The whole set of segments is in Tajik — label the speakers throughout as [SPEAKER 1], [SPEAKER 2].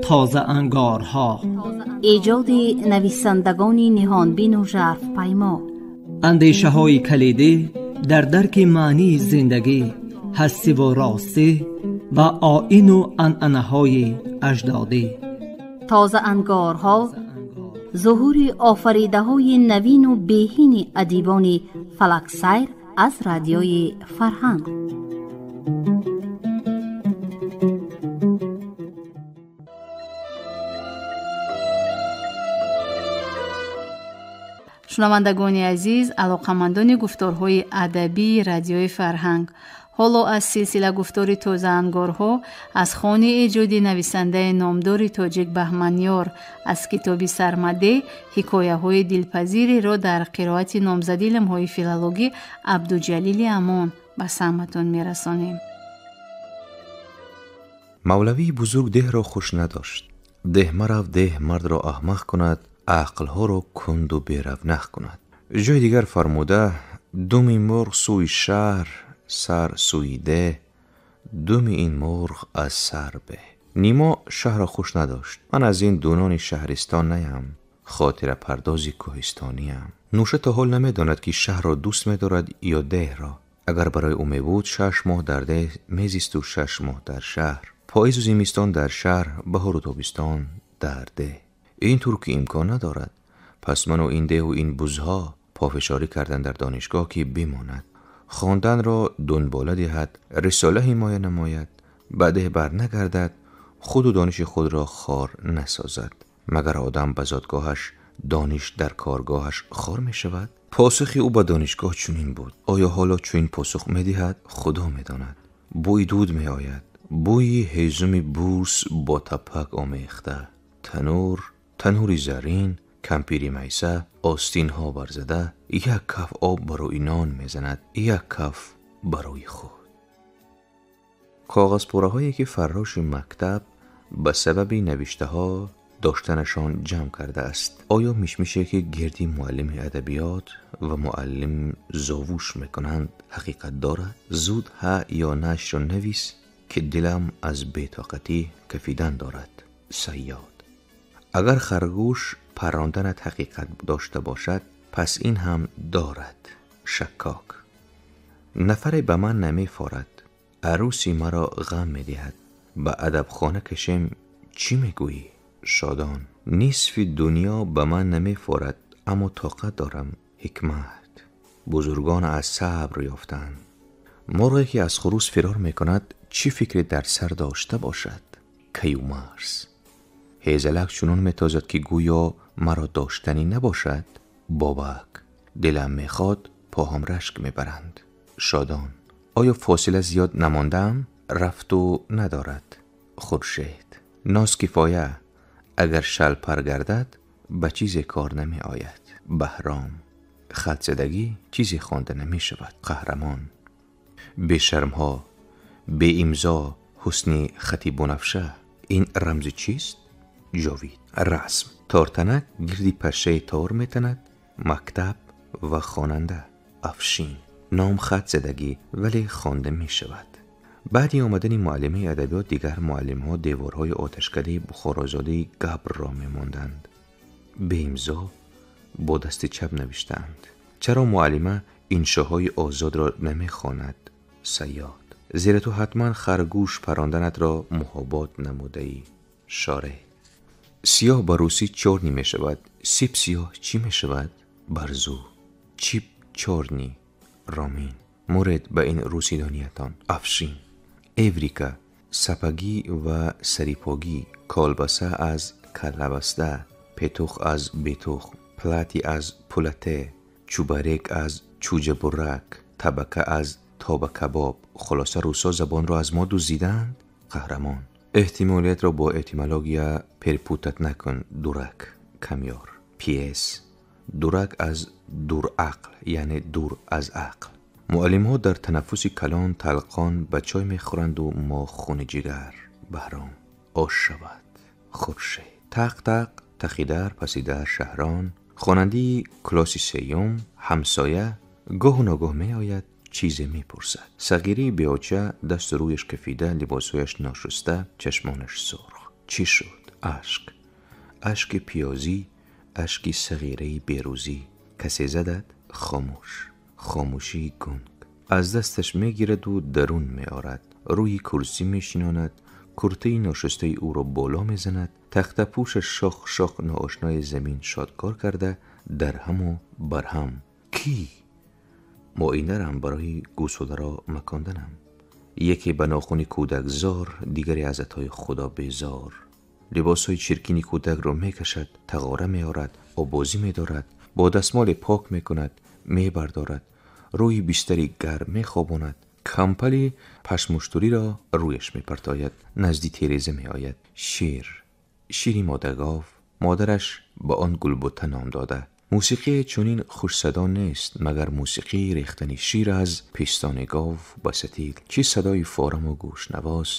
[SPEAKER 1] Тозаангорҳо,
[SPEAKER 2] эҷоди нависандагони ниҳонбину жарфпаймо,
[SPEAKER 1] андешаҳои калидӣ дар дарки маънии зиндагӣ, ҳастиву ростӣ ва оину анъанаҳои аҷдодӣ.
[SPEAKER 2] Тозаангорҳо зуҳури офаридаҳои навину беҳини адибони фалаксайр аз Радиои Фарҳанг.
[SPEAKER 3] Шунавандагони азиз, алоқамандони гуфторҳои адабии Радиои Фарҳанг, ҳоло аз силсила гуфтори тозаангорҳо аз хони эҷоди нависандаи номдори тоҷик Баҳманёр аз китоби Сармаде ҳикояҳои дилпазиреро дар қироати номзади илмҳои филологӣ Абдуҷалили Амон ба самъатон мерасонем.
[SPEAKER 4] Мавлавии бузург деҳро хуш надошт. Деҳ марав, деҳ мардро аҳмақ кунад, ақлҳоро кунду беравнақ кунад. Ҷои дигар фармуда: думи мурғ сӯи шаҳр, сар сӯи деҳ, думи ин мурғ аз сар беҳ. Нимо шаҳрро хуш надошт. Ман аз ин дунони шаҳристон наям, хотирапардози кӯҳистониям. Нӯша то ҳол намедонад, ки шаҳрро дӯст медорад ё деҳро. Агар барои ӯ мебуд, 6 моҳ дар деҳ мезисту 6 моҳ дар шаҳр. Поизу зимистон дар шаҳр, баҳору тобистон дар деҳ. Ин тур ки имкон надорад. Пас ману ин деҳу ин бузҳо пофишорӣ кардан дар донишгоҳ, ки бимонад, хонданро дунбола диҳад, рисола ҳимоя намояд, ба деҳ барнагардад, худу дониши худро хор насозад. Магар одам ба зодгоҳаш, дониш дар коргоҳаш хор мешавад? Посухи ӯ ба донишгоҳ чунин буд. Оё ҳоло чунин посух медиҳад? Худо медонад. Бӯи дуд меояд, бӯи ҳезуми бурс бо тапак омехта, танур, танури заррин, кампири майса остинҳо барзада, як каф об барои нон мезанад, як каф барои худ. Коғазпораҳое, ки фарроши мактаб ба сабаби навиштаҳо доштанашон ҷамъ кардааст. Оё мишмише, ки гирди муаллими адабиёт ва муаллим зовуш мекунанд, ҳақиқат дорад? Зуд ҳа ё нашро навис, ки дилам аз бетоқатӣ кафидан дорад. Сайёд. Агар харгӯш парронданат ҳақиқат дошта бошад, пас ин ҳам дорад. Шаккок. Нафаре ба ман намефорад, арӯси маро ғам медиҳад. Ба адабхона кашем, чӣ мегӯӣ? Шодон. Нисфи дунё ба ман намефорад, аммо тоқат дорам. Ҳикмат. Бузургон аз сабр ёфтанд. Мурғе, ки аз хурӯс фирор мекунад, чӣ фикре дар сар дошта бошад? Каюмарс. Ҳезалак чунон метозад, ки гӯё маро доштанӣ набошад. Бобак. Дилам мехоҳад, поҳам рашк мебаранд. Шодон. Оё фосила зиёд намондаам? Рафту надорад. Хуршед. Ноз кифоя, агар шалпар гардад, ба чизе кор намеояд. Баҳром. Хатзадагӣ чизе хонда намешавад. Қаҳрамон. Бешармҳо, беимзо, ҳусни хати бунафша, ин рамзи чист? Ҷовид. Расм. Тортанак гирди пашшаи тор метанад. Мактаб ва хонанда. Афшин. Ном хат задагӣ, вале хонда мешавад. Баъди омадани муаллимаи адабиёт дигар муаллимҳо деворҳои оташкадаи бухорозодаи габрро мемонданд. Беимзо бо дасти чап навиштаанд. Чаро муаллима иншоҳои озодро намехонад? Сайёд. Зеро ту ҳатман харгӯш парронданатро муҳобот намудаӣ. Шореҳ. Сиёҳ ба русӣ чёрный мешавад. Сип сиёҳ чӣ мешавад? Барзу. Чип чёрный. Ромин. Муред ба ин русидониятон. Афшин. Эврика. Сапагӣ ва сарипогӣ, колбаса аз каллабаста, петух аз бетух, плати аз пулате, чӯбарек аз чӯҷабурак, табака аз тобакабоб. Хулоса, русо забонро аз мо дуздиданд? Қаҳрамон. Эҳтимолиятро бо этимология перепутать накун, дурак. Камёр. Пьес. Дурак аз дурақл, яъне дур аз ақл. Муаллимҳо дар танаффуси калон талқон ба чой мехӯранду мо хуни ҷигар. Баҳром. Ош шавад. Хуршед. Тақ тақ, тахидар, пасидар, шаҳрон, хонандии клосси сеюм, ҳамсоя гоҳу ногоҳ меояд. чизе мепурсад. Сағираи беоча, дасту рӯяш кафида, либосҳояш ношуста, чашмонаш сурх. Чӣ шуд? Ашк. Ашки пиёзӣ, ашки сағираи берӯзӣ. Касе задад? Хомӯш. Хомӯшии гунг. Аз дасташ мегираду дарун меорад. Рӯи курсӣ мешинонад, куртаи ношустаи ӯро боло мезанад, тахтапӯшаш шох шох ноошнои замин шодкор карда, дарҳаму барҳам. Кӣ? Муоинарам барои гӯсоларо маконданам. Яке ба нохуни кӯдак зор, дигаре аз атои худо безор. Либосҳои чиркини кӯдакро мекашад, тағора меорад, оббозӣ медорад, бо дастмоле пок мекунад, мебардорад, рӯи бистари гарм мехобонад, кампали пашмуштуриро рӯяш мепартояд, назди тереза меояд. Шир, шири модагов, модараш ба он гулбута ном дода. Мусиқие чунин хушсадо нест, магар мусиқии рехтани шир аз пистони гов ба сатил. Чӣ садои фораму гӯшнавоз,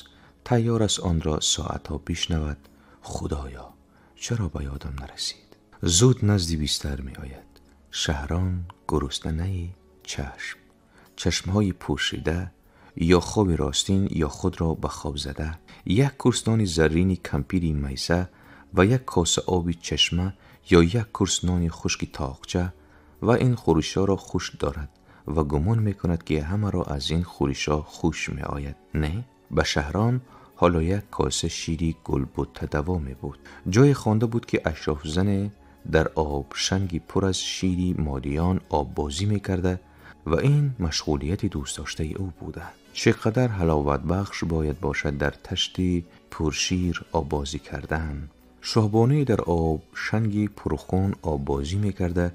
[SPEAKER 4] тайёр аст онро соатҳо бишнавад. Худоё, чаро ба ёдам нарасид? Зуд назди бистар меояд. Шаҳрон гурусна наи, чашм. Чашмҳои пӯшида, ё хоби ростин, ё худро ба хоб зада. Як курс нони заррини кампири майса ва як коса оби чашма ё як курс нони хушки тоқча ва ин хӯришҳоро хуш дорад ва гумон мекунад, ки ҳамаро аз ин хӯришҳо хуш меояд. Не, ба шаҳрон ҳоло як коса шири гулбута даво мебуд. Ҷое хонда буд, ки ашрофзане дар обшанги пур аз шири модиён оббозӣ мекарда ва ин машғулияти дӯстдоштаи ӯ буда. Чӣ қадар ҳаловатбахш бояд бошад дар ташти пуршир оббозӣ кардан. Шоҳбонуе дар обшанги пурхун оббозӣ мекарда,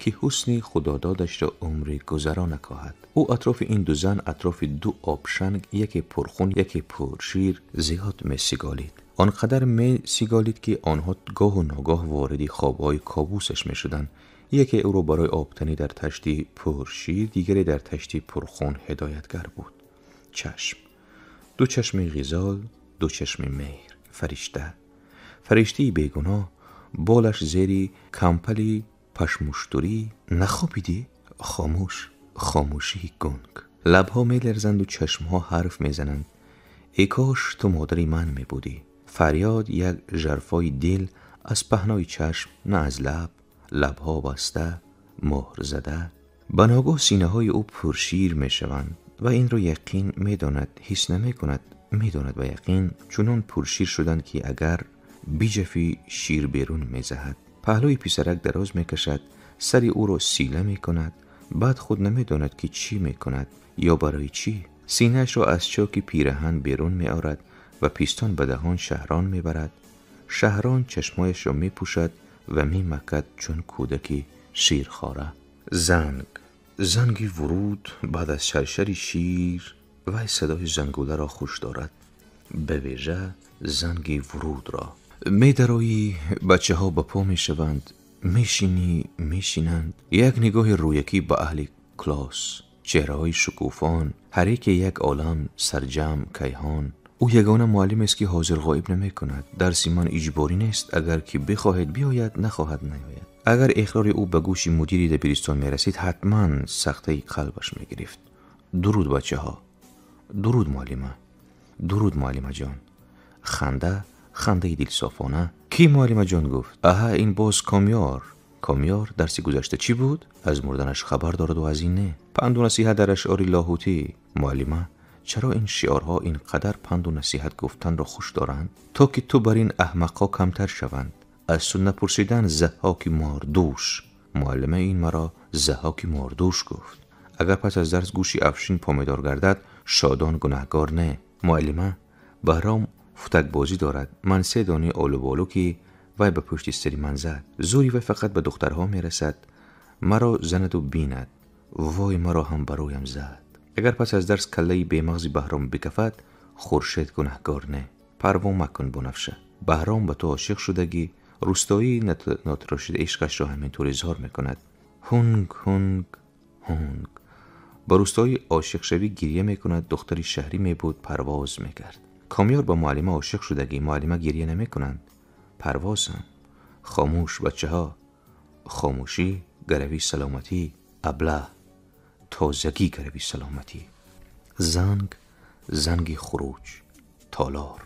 [SPEAKER 4] ки ҳусни худододашро умри гузаро накоҳад. Ӯ атрофи ин ду зан, атрофи ду обшанг, яке пурхун, яке пуршир, зиёд месиголид. Он қадар месиголид, ки онҳо гоҳу ногоҳ вориди хобҳои кобусаш мешуданд. Яке ӯро барои обтанӣ дар ташти пуршир, дигаре дар ташти пурхун ҳидоятгар буд. Чашм. Ду чашми ғизол, ду чашми меҳр. Фаришта. Фариштаи бегуноҳ, болаш зери кампали пашмуштурӣ. Нахобидӣ? Хомӯш. Хомӯшии гунг. Лабҳо мелерзанду чашмҳо ҳарф мезананд. Эй кош ту модари ман мебудӣ. Фарёд як жарфои дил аз паҳнои чашм, на аз лаб. Лабҳо баста, муҳр зада. Ба ногоҳ синаҳои ӯ пуршир мешаванд ва инро яқин медонад, ҳис намекунад, медонад ба яқин. Чунон пуршир шуданд, ки агар биҷафи шир берун мезаҳад. Паҳлӯи писарак дароз мекашад, сари ӯро сила мекунад, баъд худ намедонад, ки чӣ мекунад ё барои чӣ. Синаашро аз чоки пираҳан берун меорад ва пистон ба даҳон шаҳрон мебарад. Шаҳрон чашмояшро мепӯшад ва мемакад чун кӯдаки ширхора. Занг. Занги вуруд баъд аз шаршари шир. Вай садои зангуларо хуш дорад, бавижа занги вурудро. Медароӣ, бачаҳо ба по мешаванд, мешинӣ, мешинанд. Як нигоҳи рӯякӣ ба аҳли клосс, чеҳраҳои шукуфон, ҳар яке як олам, сарҷамъ, кайҳон. Ӯ ягона муаллимест, ки ҳозир ғоиб намекунад. Дарси ман иҷборӣ нест, агар ки бихоҳед биёяд, нахоҳад наёяд. Агар иқрори ӯ ба гӯши мудири дабиристон мерасид, ҳатман сахтаи қалбаш мегирифт. Дуруд, бачаҳо. Дуруд, муаллима. Дуруд, муаллимаҷон. Ханда, хандаи дилсофона. Кӣ муаллимаҷон гуфт? Аҳа, ин боз Комёр. Комёр дарси гузашта чӣ буд? Аз мурданаш хабар дораду аз ин не. Панду насиҳат дар ашъори Лоҳутӣ. Муаллима, чаро ин шиорҳо ин қадар панду насиҳат гуфтанро хуш доранд, то ки ту бар ин аҳмақҳо камтар шаванд? Аз ту напурсидан, Заҳҳоки мордӯш. Муаллима ин маро Заҳҳоки мордӯш гуфт. Агар пас аз дарс гӯши Афшин помидор гардад, Шодон гунаҳгор не. Муаллима, Баҳром футакбозӣ дорад. Ман се дони олуболу, ки вай ба пушти сари ман зад. Зӯри вай фақат ба духтарҳо мерасад. Маро занаду бинад. Вой, маро ҳам ба рӯям зад. Агар пас аз дарс каллаи бемағзи Баҳром бикафад, Хуршед гунаҳгор не. Парво макун, Бунафша. Баҳром ба ту ошиқ шудагӣ. Рӯстоии нотарошида ишқашро ҳамин тур изҳор мекунад. Ҳунг, ҳунг, ҳунг. Ба рӯстоӣ ошиқшавӣ гирья мекунад. Духтари шаҳрӣ мебуд, парвоз мекард. Комёр ба муаллима ошиқ шудагӣ. Муаллима гирья намекунанд. Парвозам. Хомӯш, бачаҳо. Хомӯшӣ гарави саломатӣ. Аблаҳ. тозагӣ гарави саломатӣ. Занг, занги хуруҷ. Толор,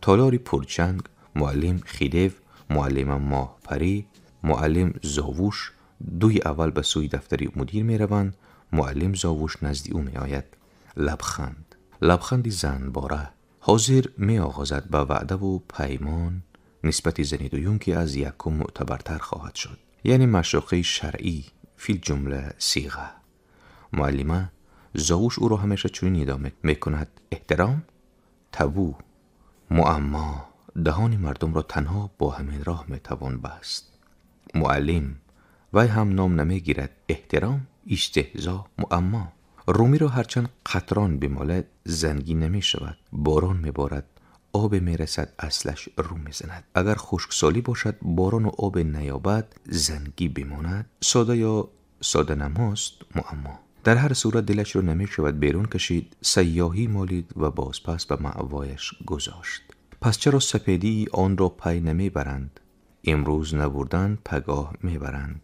[SPEAKER 4] толори пурчанг. Муаллим Хидев, муаллима Моҳпарӣ, муаллим Зовуш дуи аввал ба сӯи дафтари мудир мераванд. Муаллим Зовуш назди ӯ меояд. Лабханд, лабханди занбора. Ҳозир меоғозад ба ваъдаву паймон нисбати зани дуюм, ки аз якум мӯътабартар хоҳад шуд, яъне маъшуқаи шаръӣ, филҷумла сиға. Муаллима Зовуш ӯро ҳамеша чунин нидо мекунад: эҳтиром, табу, муаммо. Даҳони мардумро танҳо бо ҳамин роҳ метавон баст. Муаллим вай ҳам ном намегирад. Эҳтиром, истеҳзо, муаммо. Румиро ҳарчанд қатрон бимолад, зангӣ намешавад. Борон меборад, обе мерасад, аслаш рӯ мезанад. Агар хушксолӣ бошад, борону обе наёбад, зангӣ бимонад. Сода ё соданамост, муаммо. Дар ҳар сурат дилашро намешавад берун кашид. Сайёҳӣ молид ва бозпас ба маъвояш гузошт. Пас чаро сапедии онро пай намебаранд? Имрӯз набурданд, пагоҳ мебаранд.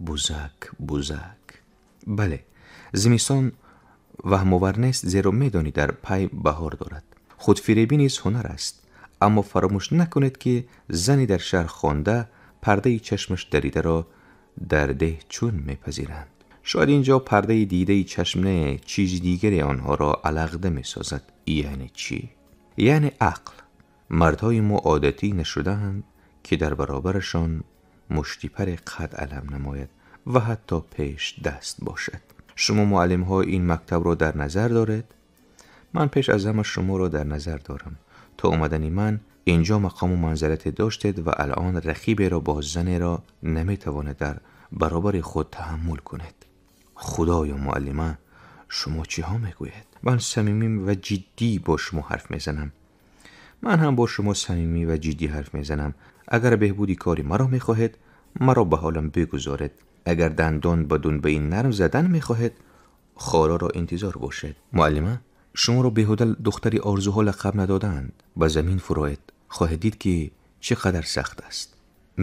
[SPEAKER 4] Бузак, бузак. Бале, зимистон ваҳмовар нест, зеро медонӣ дар пай баҳор дорад. Худфиребӣ низ ҳунар аст. Аммо фаромӯш накунед, ки зани дар шаҳр хонда пардаи чашмаш даридаро дар деҳ чун мепазиранд. Шояд инҷо пардаи дидаи чашм не, чизи дигаре онҳоро алағда месозад. Яъне чӣ? Яъне ақл. Мардҳои мо одатӣ нашудаанд, ки дар баробарашон муштипаре қад алам намояд ва ҳатто пеш даст бошад. Шумо муаллимҳои ин мактабро дар назар доред? Ман пеш аз ҳама шуморо дар назар дорам. То омадани ман инҷо мақому манзалате доштед ва алъон рақиберо бо занеро наметавонед дар баробари худ таҳаммул кунед. Худоё, муаллима, шумо чиҳо мегӯед? Ман самимӣ ва ҷиддӣ бо шумо ҳарф мезанам. Ман ҳам бо шумо самимӣ ва ҷиддӣ ҳарф мезанам. Агар беҳбуди кори маро мехоҳед, маро ба ҳолам бигузоред. Агар дандон ба дунбаи нарм задан мехоҳед, холаро интизор бошед. Муаллима, шуморо беҳуда духтари орзуҳо лақаб надодаанд. Ба замин фуроед, хоҳед дид, ки чӣ қадар сахт аст.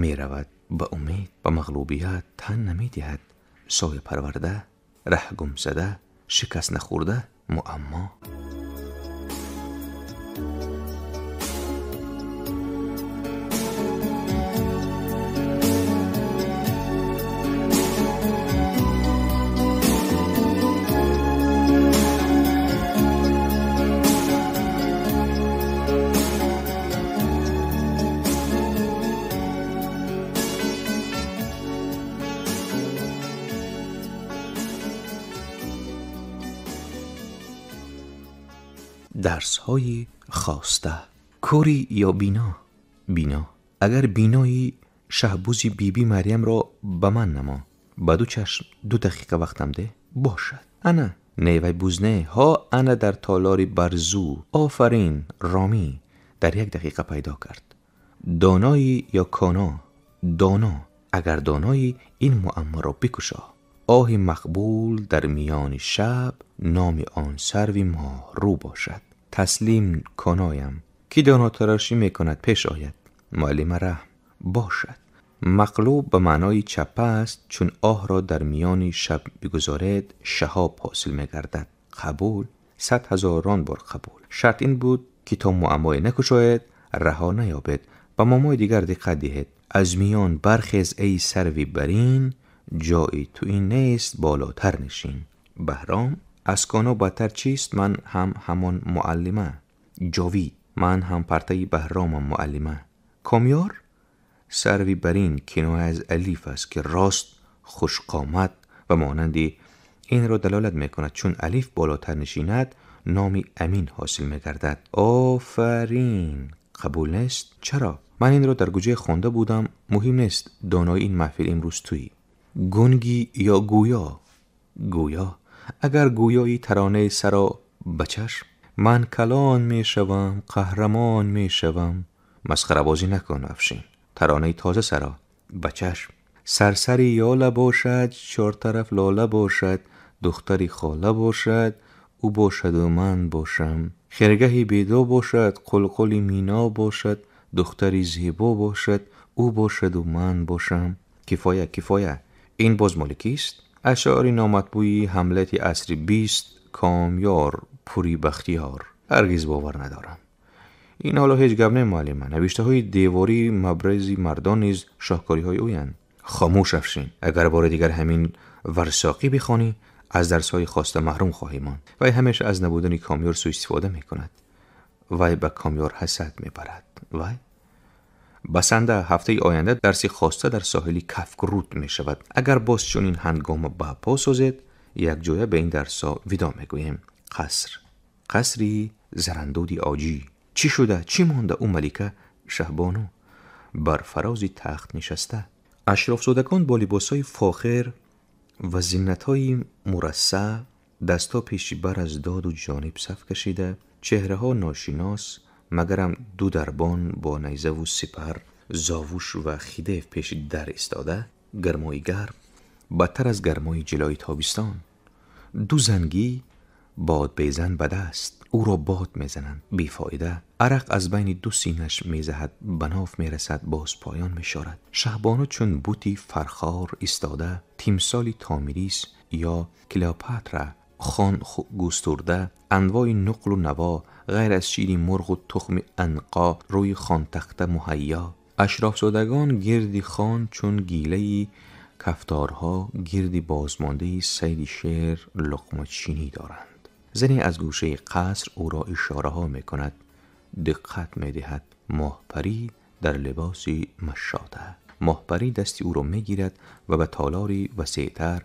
[SPEAKER 4] Меравад ба умед, ба мағлубият тан намедиҳад. Соя парварда, раҳ гумзада, шикаст нахӯрда, муаммо. درس‌های خواسته. کوری یا بینا؟ بینا. اگر بینایی، شهبوزی بیبی مریم را به من نما. با دو چشم 2 دقیقه وقتم ده. باشد. انا نه وی بوزنه ها، انا در تالار برزو. آفرین رامی در 1 دقیقه پیدا کرد. دانایی یا کانا؟ دانا. اگر دانایی، این معما را بکشا. آه مقبول در میان شب، نام آن سروی ماه رو باشد. تسلیم کنایم. کی داناتراشی میکند پیش آید. معلم رحم باشد. مقلوب به معنای چپه است، چون آه را در میان شب بگذارد شهاب حاصل میگردد. قبول، 100,000 بار قبول. شرط این بود که تا معمای نکشاید رها نیابد. به معمای دیگر دقت دهید. از میان برخیز ای سروی برین، جایی تو این نیست بالاتر نشین. بهرام از کانا بدتر چیست؟ من هم همان معلمه. جاوید من هم پرته بهرامم معلمه. کامیار سروی برین کنایه از الیف است که راست، خوشقامت و مانند این را دلالت میکند. چون الیف بالاتر نشیند نامی امین حاصل میگردد. آفرین. قبول نیست؟ چرا؟ من این را در گوجه خوانده بودم. مهم نیست، دانای این محفل امروز تویی. گنگی یا گویا؟ گویا. اگر گویایی ترانه سرا بچشم. من کلان میشوم، قهرمان میشوم. مسخره بازی نکن افشین. ترانه تازه سرا بچشم. سرسری یاله باشد، 4 طرف لاله باشد، دختری خاله باشد، او باشد و من باشم. خرگهی بیدا باشد، قلقل مینا باشد، دختری زیبا باشد، او باشد و من باشم. کفایه کفایه. این باز مال کیست؟ Ашъори номатбӯи Ҳамлети асри 20, Комёр Пури Бахтиёр. Ҳаргиз бовар надорам. Ин ҳоло ҳеҷ гап не, муаллима. Навиштаҳои девории мабрези мардон низ шоҳкориҳои ӯянд. Хомӯш, Афшин. Агар бори дигар ҳамин варсоқӣ бихонӣ, аз дарсҳои хоста маҳрум хоҳӣ монд. Вай ҳамеша аз набудани Комёр суистифода мекунад. Вай ба Комёр ҳасад мебарад. Вай басанда ҳафтаи оянда дарси хоста дар соҳили Кафкруд мешавад. Агар боз чунин ҳангома ба по созед, якҷоя ба ин дарсҳо видо мегӯем. Қаср, қасри зарандуди оҷӣ. Чӣ шуда, чӣ монда? Ӯ малика Шаҳбону бар фарози тахт нишаста. Ашрофзодагон бо либосҳои фохир ва зинатҳои мурассаъ, дастҳо пеши бар аз доду ҷониб саф кашида, чеҳраҳо ношинос, магарам ду дарбон бо найзаву сипар, Зовуш ва Хидев пеши дар истода, гармои гарм бадтар аз гармои ҷилои тобистон. Ду зангӣ бодбезан ба даст, ӯро бод мезананд, бефоида. Арақ аз байни ду синаш мезаҳад, ба ноф мерасад, боз поён мешорад. Шаҳбону чун бути фархор истода, тимсоли Томирис ё Клеопатра, хон густурда, анвои нуқлу наво, ғайр аз шири мурғу тухми анқо рӯи хонтахта муҳайё. Ашрофзодагон гирди хон чун гилаи кафторҳо гирди бозмондаи сайди шер луқмачинӣ доранд. Зане аз гӯшаи қаср ӯро ишораҳо мекунад, диққат медиҳад. Моҳпарӣ дар либоси машота. Моҳпарӣ дасти ӯро мегирад ва ба толори васеътар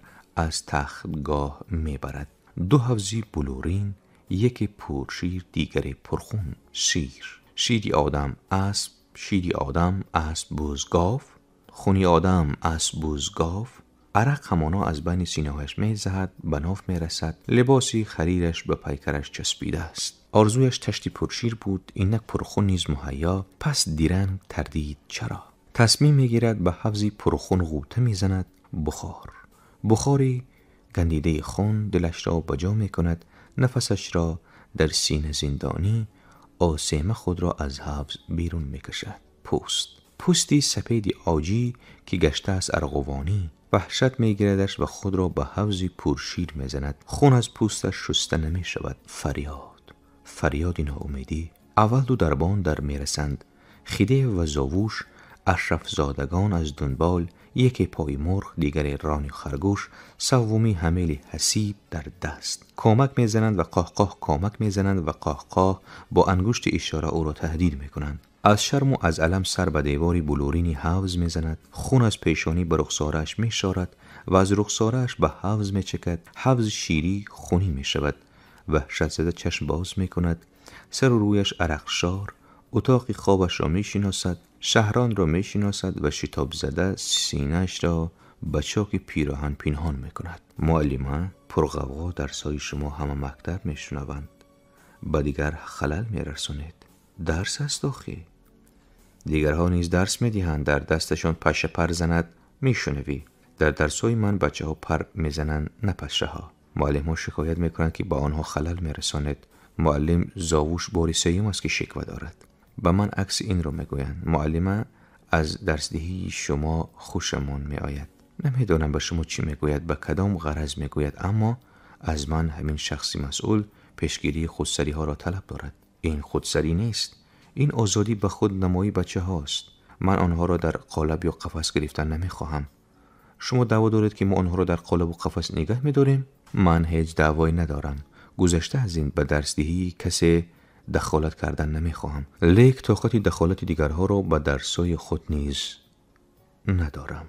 [SPEAKER 4] аз тахтгоҳ мебарад. Ду ҳавзи булурин, яке пуршир, дигаре пурхун. Шир, шири одам, асп, шири одам, асп, буз, гов, хуни одам, асп, буз, гов. Арақ ҳамоно аз байни синаҳояш мезаҳад, ба ноф мерасад. Либоси харираш ба пайкараш часпидааст. Орзуяш ташти пуршир буд, инак пурхун низ муҳайё. Пас диранг тардид чаро? Тасмим мегирад, ба ҳавзи пурхун ғӯта мезанад. Бухор, бухори гандидаи хун дилашро ба ҷо мекунад. Нафасашро дар сина зиндонӣ, осема худро аз ҳавз берун мекашад. Пӯст, пӯсти сапеди оҷӣ ки гаштааст арғувонӣ. Ваҳшат мегирадаш ва худро ба ҳавзи пуршир мезанад. Хун аз пӯсташ шуста намешавад. Фарёд, фарёди ноумедӣ. Аввал ду дарбон дар мерасанд, Хидев ва Зовуш. Ашрафзодагон аз дунбол, яке пои мурғ, дигаре рони харгӯш, севумӣ ҳамели ҳасиб дар даст. Кӯмак мезананд ва қоҳқоҳ кӯмак мезананд ва қоҳқоҳ бо ангушти ишора ӯро таҳдид мекунанд. Аз шарму аз алам сар ба девори булурини ҳавз мезанад. Хун аз пешонӣ ба рухсорааш мешорад ва аз рухсорааш ба ҳавз мечакад. Ҳавзи ширӣ хунӣ мешавад. Ваҳшатзада чашм боз мекунад. Сару рӯяш арақшор. Утоқи хобашро мешиносад, шаҳронро мешиносад ва шитобзада синаашро ба чоки пироҳан пинҳон мекунад. Муаллима, пурғавғо дарсҳои шумо ҳама мактаб мешунаванд. Ба дигар халал мерасонед. Дарс аст охӣ. Дигарҳо низ дарс медиҳанд. Дар дасташон паша пар занад, мешунавӣ. Дар дарсҳои ман бачаҳо пар мезананд, на пашаҳо. Муаллимҳо шикоят мекунанд, ки ба онҳо халал мерасонед. Муаллим Зовуш бори сеюм аст, ки шиква дорад. Ба ман акси инро мегӯянд. Муаллима, аз дарсдиҳии шумо хушамон меояд. Намедонам ба шумо чӣ мегӯяд, ба кадом ғараз мегӯяд, аммо аз ман ҳамин шахси масъул пешгирии худсариҳоро талаб дорад. Ин худсарӣ нест. Ин озодӣ ба худ намоии бачаҳост. Ман онҳоро дар қолаб ё қафас гирифтан намехоҳам. Шумо даъво доред, ки мо онҳоро дар қолабу қафас нигаҳ медорем? Ман ҳеҷ даъвое надорам. Гузашта аз ин ба дарсдиҳии касе дахолат кардан намехоҳам. Лек тоқати дахолати дигарҳоро ба дарсҳои худ низ надорам.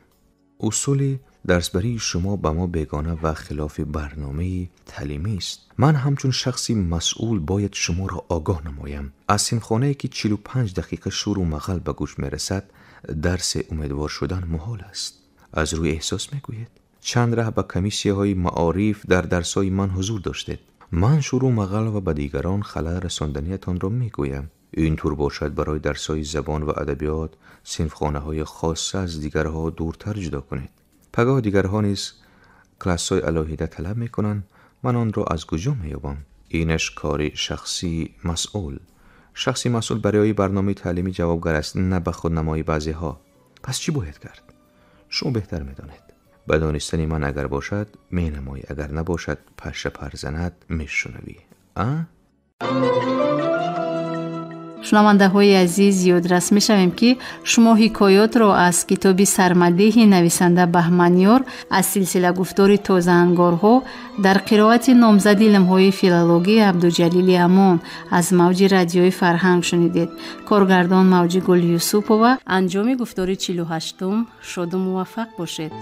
[SPEAKER 4] Усули дарсбарии шумо ба мо бегона ва хилофи барномаи таълимӣ аст. Ман ҳамчун шахси масъул бояд шуморо огоҳ намоям. Аз синфхонае ки 45 дақиқа шуру мағал ба гӯш мерасад, дарсе умедвор шудан муҳол аст. Аз рӯи эҳсос мегӯед. Чанд раҳ ба комиссияҳои маориф дар дарсҳои ман ҳузур доштед. Ман шуру мағал ва ба дигарон халал расонданиятонро мегӯям. Ин тур бошад, барои дарсҳои забон ва адабиёт синфхонаҳои хоса аз дигарҳо дуртар ҷудо кунед. Пагоҳ дигарҳо низ классҳои алоҳида талаб мекунанд. Ман онро аз куҷо меёбам? Инаш кори шахси масъул. Шахси масъул барои барномаи таълимӣ ҷавобгар аст, на ба худнамоии баъзеҳо. Пас чӣ бояд кард? Шумо беҳтар медонед. Ба донистани ман агар бошад, менамоӣ, агар набошад, паша пар занад, мешунавӣ. А?
[SPEAKER 3] Шунавандаҳои азиз, ёдрас мешавем, ки шумо ҳикоётро аз китоби Сармадеҳи нависанда Баҳманёр аз силсила гуфтори Тозаангорҳо дар қироати номзади илмҳои филологӣ Абдуҷалили Амон аз мавҷи Радиои Фарҳанг шунидед. Коргардон Мавҷигул Юсупова. Анҷоми гуфтори 48-ум. Шоду муваффақ бошед.